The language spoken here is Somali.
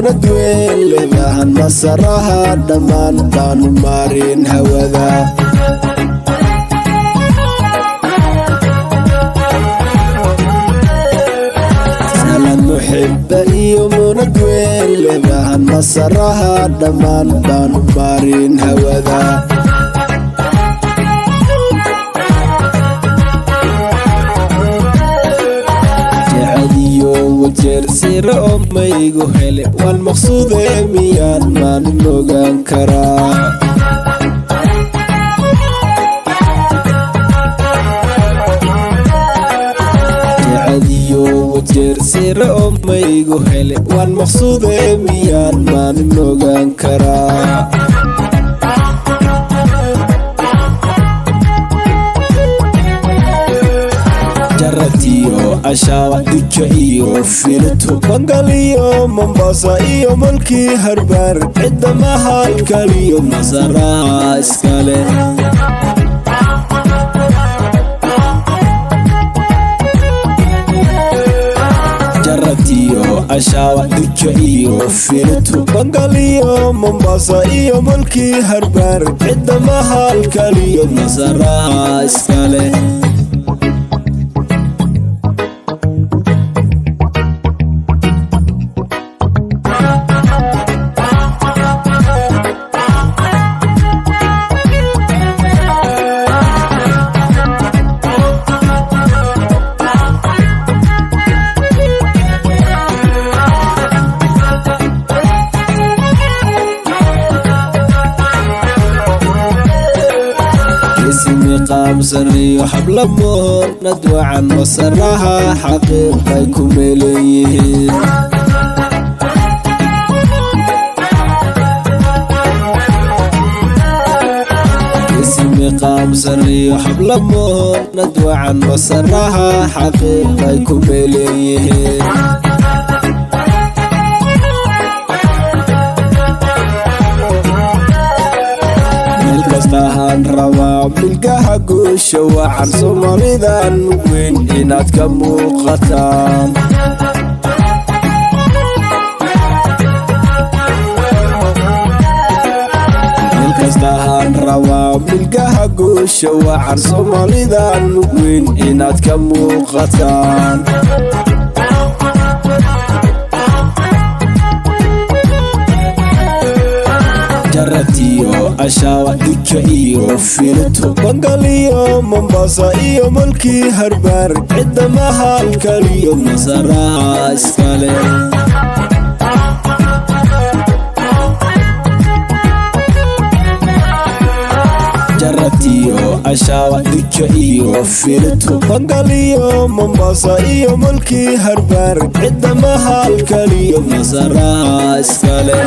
Muunad weyn lebahan masaraha dhammaan baanu marin hawada. Salaan muxiba iyo muunad weyn lebahan masaraha dhammaan baanu marin hawada. Jecadiyo wajeer sira oo maygu hele waan maqsuude miyaan maalin ogaan karaa. Jecadiyo wajeer sira oo maygu hele waan maqsuude miyaan maalin ogaan karaa. Jaratiyo Ashawa Duja iyo Filito Bangal iyo Mombasa iyo mulkii Harbaar cidda mahalkaliyo masaraha iskale. Jaratiyo Ashawa Duja iyo Filito Bangal iyo Mombasa iyo mulkii Harbaar cidda mahalkaliyo masaraha iskale. Qaamsaniyo xabla moornad wacan masaraha xaqiiqay ku meelan yihiin. Ismi qaamsaniyo xabla moornad wacan masaraha xaqiiqay ku meelan yihiin. Kastahaan rabaa milgaha guusha wacan Soomaalidan weyn inaad ka muuqataan. Kastahaan rabaa milgaha guusha wacan Soomaalidan weyn inaad ka muuqataan. Jaratiyo Ashawa Duja iyo Filito Bangal iyo Mombasa iyo mulkii Harbaar cidda mahalkaliyo masaraha iskale. Jaratiyo Ashawa Duja iyo Filito Bangal iyo Mombasa iyo mulkii Harbaar cidda mahalkaliyo masaraha iskale.